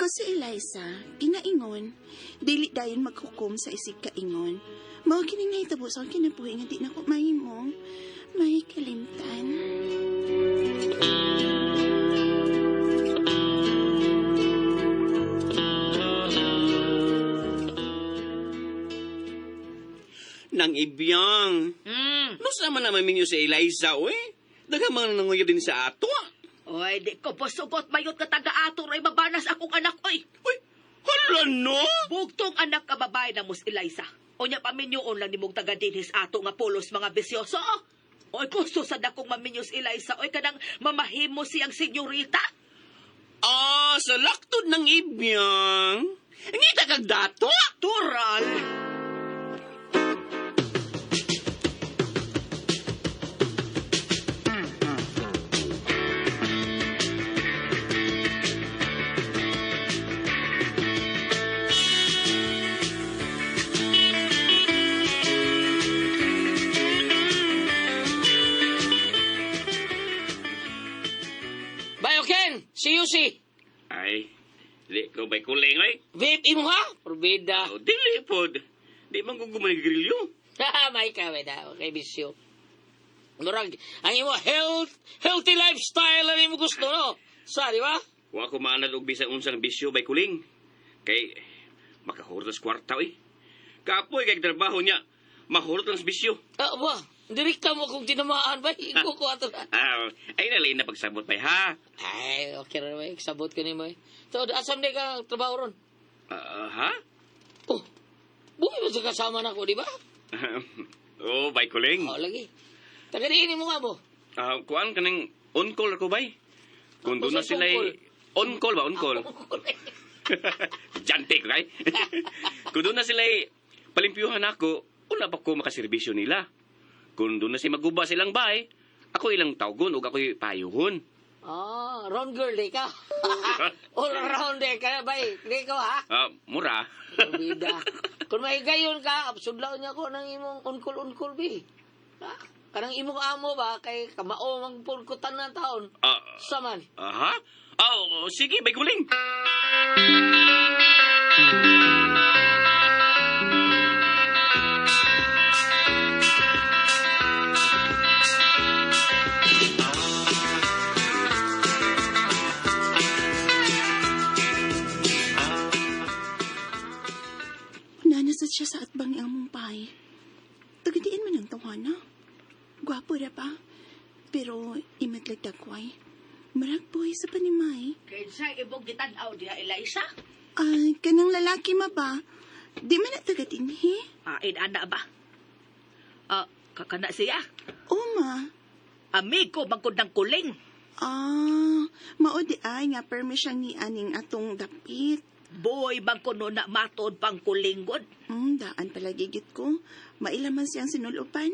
Niko si Eliza, ginaingon, dili dayon maghukom sa isig kaingon. Mao kining nahitabo sa akong kinabuhi nga di na ko mahimong may kalimtan. Nang ibiyang. No sama naman minyo si Eliza, oy. Daghang mga nanguyo din sa ato, ah. Oy, di ko posugot mayot ka taga-ato ray mabanas akong anak, oy. Uy, hala no? Bugtong anak ka babae na mos Eliza. O nya paminyoon lang nimong taga dinhis ato nga pulos mga bisyoso. Oy, gusto sa dakong maminyos Eliza. Oy, kanang mamahimo siyang senyorita. Ah, sa laktod ng ibiyang. Ngita kag dato? Tural! Bayo Ken, si Yusi. Ay, di ko ba'y kuling, oy? Vape imo ha? Probida. Oh, dili pod. Di man ko gumanigrilyo. May ka, da. Okay, bisyo. Murag, ang imo healthy lifestyle ang imo gusto, no? Sa, di ba? Wa ko maanad og bisan unsang bisyo bay kuling. Kay makahurot sa kwarta oy. Kapoy kay trabaho niya, mahurot lang sa bisyo. Ah, ba? Direkta mo kung tinamaan ba? Iko ko ato na. Ah, ay nalain na pagsabot bay ha. Ay, okay ra ba? Sabot ko nimo eh. So, asam di ka trabaho ron? Ah, ha? Oh, buhay mo sa kasama na ko, di ba? Oh, bay kuling. Oh, lagi. Tagadiinin mo nga mo. Ah, kuan kaning on call ako bay. Kung doon na Ako sa sila on call ba on call? Jante ko kay. Kung doon na sila palimpyuhan ako, wala pa ko makaserbisyo nila. Kung doon na sila maguba silang bay, ako ilang tawgon ug ako'y payuhon. Ah, round girl di ka. All round di ka, bay. Di ka, ha? Ah, mura. Bida. Kung may gayon ka, sudlaw niya ko ng imong unkol-unkol, bi. Ha? Kanang imong amo ba, kay kamao mang pulkutan na taon. Ah, Saman. aha? Ah, oh, sige, bay kuling. Nanasad siya sa atbang ni among pay. Tagadiin man ang tawana. Gwapo ra pa. Pero imatlag dagway. Marag buhay sa panimay. Kinsa ibong gitan-aw diha, Eliza? Ay, kanang lalaki ma ba? Di man na taga dinhi. Ah, inana ba? Ah, kakana siya. O ma. Amigo, bangkod ng kuling. Ah, mao di ay nga permi siyang ni aning atong dapit. Boy, bangko no na matod pang kulingon. Daan pala gigit ko. Mailaman siyang sinulupan.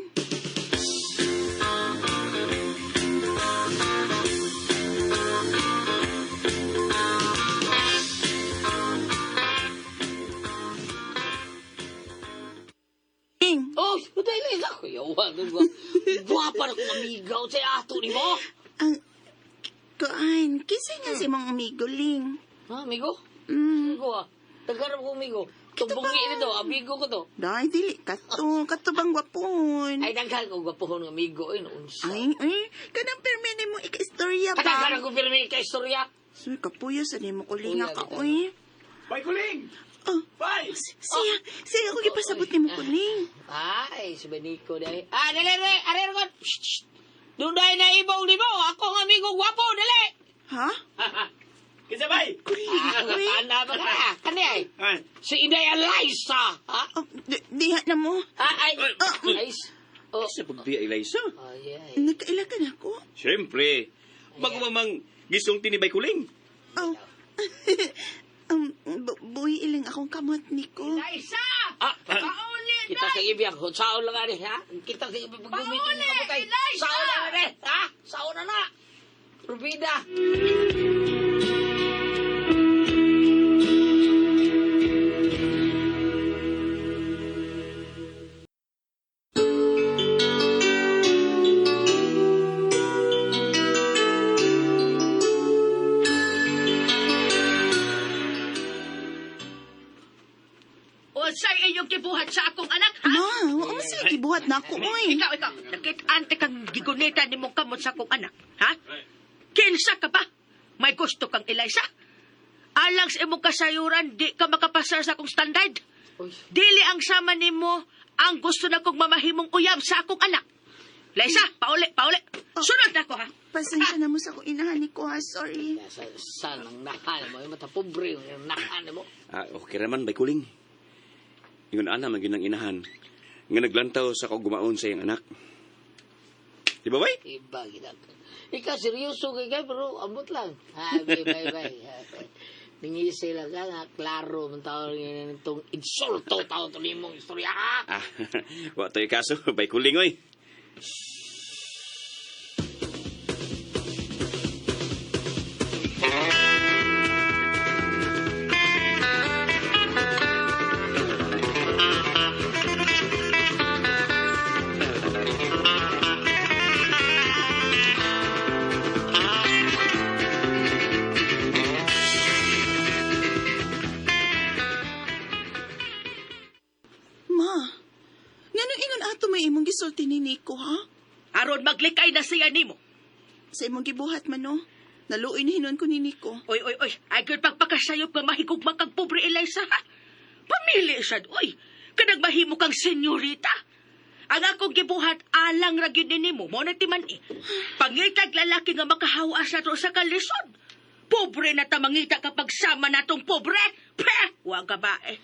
Ing, Oh, dahil lang ako. Yawa, Gwapa na kong amigaw sa ato ni mo. ang kuan, kinsa nga si mong amigo Ling? Ha, amigo? Mm, Amigo ah. Tagarap ko amigo. Tumbungi nito, amigo ko to. Dai dili kato, kato bang gwapon. Ay, daghan ko gwapohon ng amigo. Ay, noon sa. Ay, ay, kanang permi nimo ika-istorya ba? Kadaghan ko pirmi ka istorya. Suy, kapuyo sa nimo kulinga Kuya, ka, bitaw. oy. Bay kuling. Oh, Bay. siya, siya ako gipasabot nimo kuling. Ay, si Benico dahil. Ah, dali, dali, ari, ari, Shh, shh. Doon dahil na ibong di mo. Ako ang amigo gwapo, dali. Ha? Kinsa bay? Kuling, Ah, oy. tanda ba ka? Kani ay? Ah, Si Inday Eliza. Ha? Oh, diha na mo. Ah, ay. Ay. Oh. Sa pagbiya Eliza. Ay, ay. Nagkaila ka na ko. Siyempre. Bago pa mang gisulti ni Bay Kuling. Oh. Buhi ilang akong kamot niko. Eliza! Ah, Pauli! kita sa ibiyang. Saon lang ani, ha? Kita sa ibiyang paggumit ng Pauli, kabutay. Eliza! Saon lang ani, ha? Saon na na. Rubida. Gibuhat na ako, oy. Ikaw, ikaw, nakit-ante kang gigunita ni mong kamot sa akong anak, ha? Kinsa ka ba? May gusto kang Eliza? Alang sa imong kasayuran, di ka makapasar sa akong standard. Uy. Dili ang sama nimo ang gusto na kong mamahimong uyab sa akong anak. Liza, pauli, pauli. Sunod na ko, ha? Pasensya na mo sa akong inahan ni ko, ha? Sorry. Sa saan ang nahan mo? Yung mata pobre yung nahan mo. Ah, okay raman, bay kuling. Ingon ana man gyud ang inahan nga naglantaw sa kagumaon sa iyang anak. Di ba, bay? Iba kita. Ikaw seryoso kay kay pero ambot lang. Ha, bye bye bye. Ningisi lang ka nga klaro man tawag nga itong insulto tawag to nimong istorya ha. Ah, wa to'y kaso, bay kuling oy. Ma, nganong ingon ato may imong gisulti ni Nico, ha? Aron maglikay na siya nimo. Sa imong gibuhat man, no? Naluoy na hinon ko ni Nico. Oy, oy, oy, ay gyud pagpakasayop nga mahigugma kang pobre Eliza, ha? Pamili sad, oy. Kanag mahimo kang senyorita. Ang akong gibuhat alang ra gyud ni nimo, mao na timan eh. Pangitag lalaki nga makahawa sa to sa kalisod. Pobre na ta mangita kapag sama natong pobre. Peh, wa ka ba eh.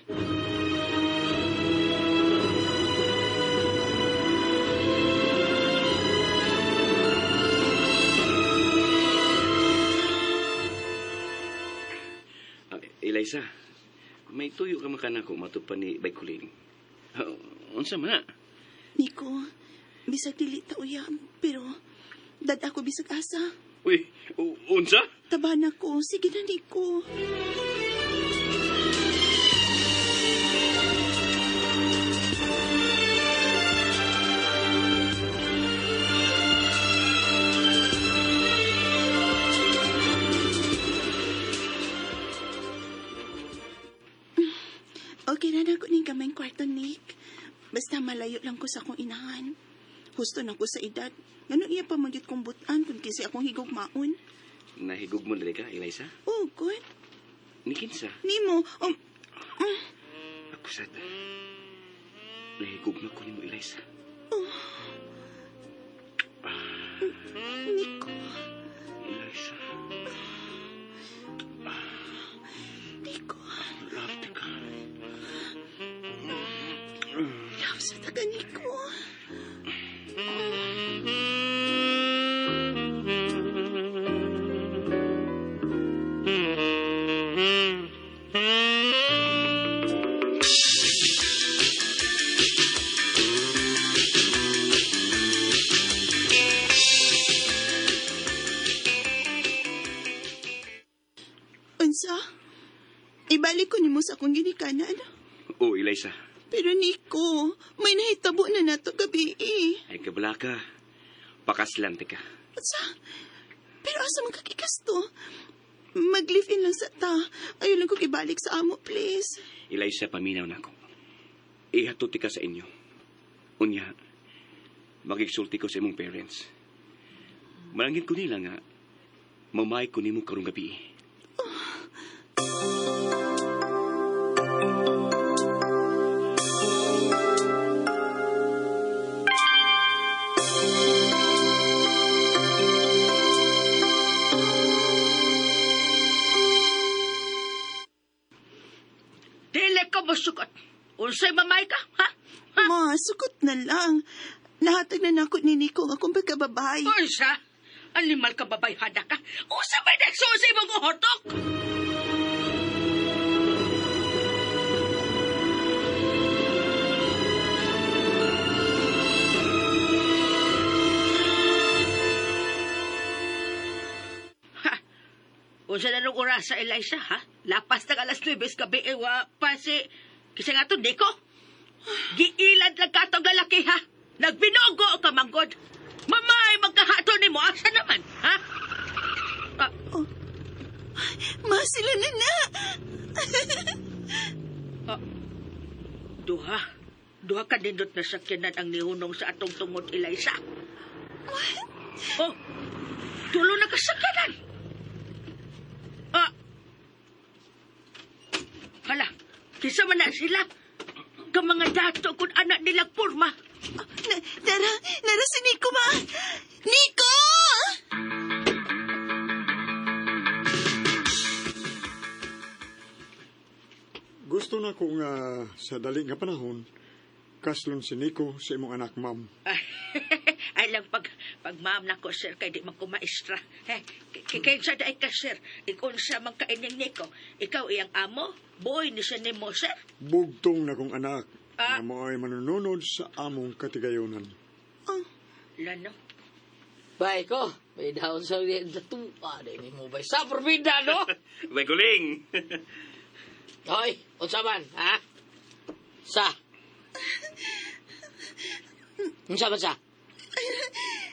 Ah, Eliza, may tuyo ka man kanako matod pa ni bay kuling. Ah, unsa man na? Nico, bisag dili ta uyab, pero dad ako bisag asa. Uy, unsa? Taba na ko. Sige na, Nico. Okay na na ko ning kamay kwarto, Nick. Basta malayo lang ko sa akong inahan. Husto na ko sa edad. Ganun iya pa magyud kong butan kung kasi akong higugmaon. Nahigug mo dali ka, Eliza? Oh, good. Ni kinsa? Nimo, Ako sad. Nahigugma ko nimo, Eliza. Nico, Eliza, Nico, love ka. love sa taga Nico. Unsa? Ibalik ko nimo sa akong ginikanan. Oh, Eliza. Pero Nico, may nahitabo na nato gabi eh. Ay, kabala ka. Pakaslan ka. Unsa? Pero asa man kakikas to? Mag-live-in lang sa ta. Ayaw lang kong ibalik sa amo, please. Eliza, paminaw na ako. Ihatuti ka sa inyo. Unya, magigsulti ko sa imong parents. Malangin ko nila nga, mamay ko nimo karong gabi. Dili ka mosugot. Unsay mamay ka, ha? Ma, sukot na lang. Nahatag na nako ni Nico ang akong pagkababay. Unsa? Animal ka babayhana ka. Unsa may nagsusi mong uhotok? Ha? Unsa na nung oras sa Eliza, ha? Lapas ng alas 9 gabi, eh, wa pa si... Kasi nga to, Nico. Giilad lang katong lalaki, ha? Nagbinugo ka, manggod. Mamay, magkahato ni mo. Asa naman, ha? Ah, Ma, sila na na. duha. Duha ka nindot na sakyanan ang nihunong sa atong tungod, Eliza. What? Oh, tulo na ka sakyanan. Ah. Hala, kisa man na sila. Ka mga dato kung anak nila porma. Na, nara, nara si Nico ba? Nico! Gusto na ko nga sa dali nga panahon, kaslon si Nico sa imong anak, ma'am. Ay lang pag pag ma'am nako sir kay di man ko maestra. Eh, kay sa daay ka sir, ikaw sa man kaining Nico. Ikaw iyang amo, boy ni siya nimo sir. Bugtong na kong anak, Ah. nga mo ay manununod sa among katigayonan. Oh, Lano. Bay ko, may daon sa tuwa din mo bay. Sa porbida no? Bay guling. Hoy, unsa man, ha? Sa. Unsa man sa?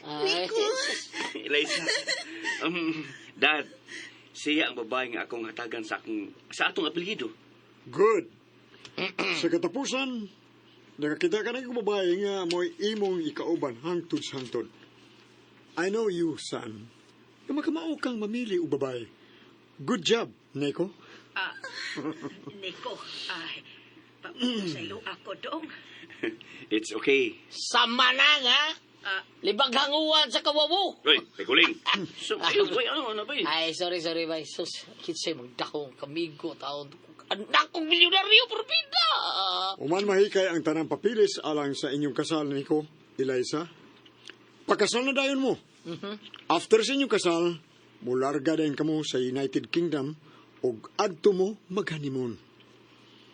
Ay, Nico. Eliza. Dad, siya ang babae nga akong hatagan sa akong sa atong apelyido. Good. Sa katapusan, nakakita ka na yung babae nga mo'y imong ikauban hangtod sa hangtod. I know you, son. Nga makamao kang mamili o babae. Good job, Nico. Ah, Nico, ay, papasaylo ako doong. It's okay. Sama na nga. Ah, Libag hanguan sa kawawo. Uy, bay guling. So, ay, uy, ano, ano ba? Ay, sorry, sorry, bay. Sus, kitsay magdakong kamigo, taon. Anak kong milyonaryo, porbida! Uman mahikay ang tanang papilis alang sa inyong kasal, Nico, Eliza. Pakasal na dayon mo. After sa inyong kasal, mularga din kamo sa United Kingdom ug adto mo mag-honeymoon.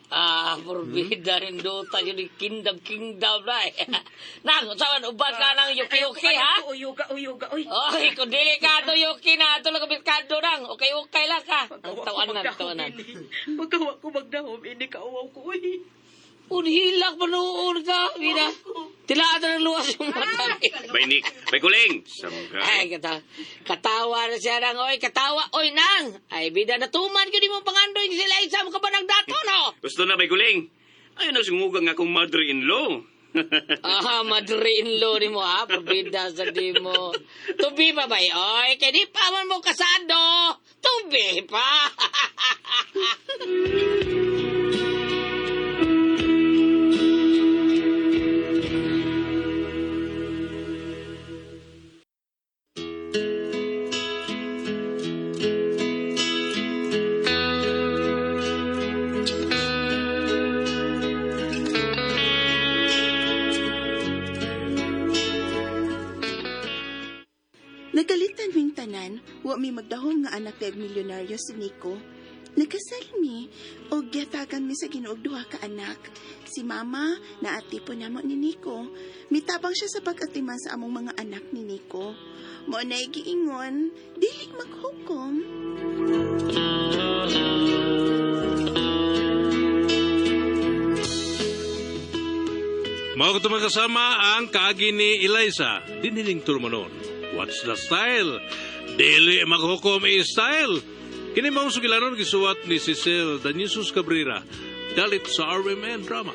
Ah, porbida rin duta yun yung kingdom, kingdom na eh. Nang, usawan, uban ka ng yuki-yuki, ha? Uyuga, uyuga, uy. Oy, kung dili ka to yuki na, ato lang kabitado nang. Okay, okay lang ka. Ang tawanan, tawanan. Magawa ko magdahom, ini kauwaw ko, uy. Unhilak manuon ka, bida. Tilaan na ng luwas yung mata. Bay Nick, bay guling. Samga. Ay, katawa na siya nang, oy, katawa, oy, nang. Ay, bida, natuman yun mo pangandoy sila isa mo ka ba ng dato, no? Gusto na bay guling. Ayun ang sungugang akong mother-in-law. Ah, mother-in-law ni mo, ha? Probida sa di mo. Tubi pa ba, oy? Kaya di pa man mo kasado. Tubi pa. Nagalitan ming tanan, wa mi magdahom nga anak kay milyonaryo si Nico. Nagkasal mi, og giyatagan mi sa Ginoo og duha ka anak. Si Mama, naati po namo ni Nico. Mitabang siya sa pag-atiman sa among mga anak ni Nico. Mo na giingon, dili maghukom. Mao ko kasama ang kaagi ni Eliza. Diniling turmanon. What's the style? Dili maghukom i style. Kini maong sugilanon gisuwat ni Cecil Danisus Cabrera. Dalit sa RMN Drama.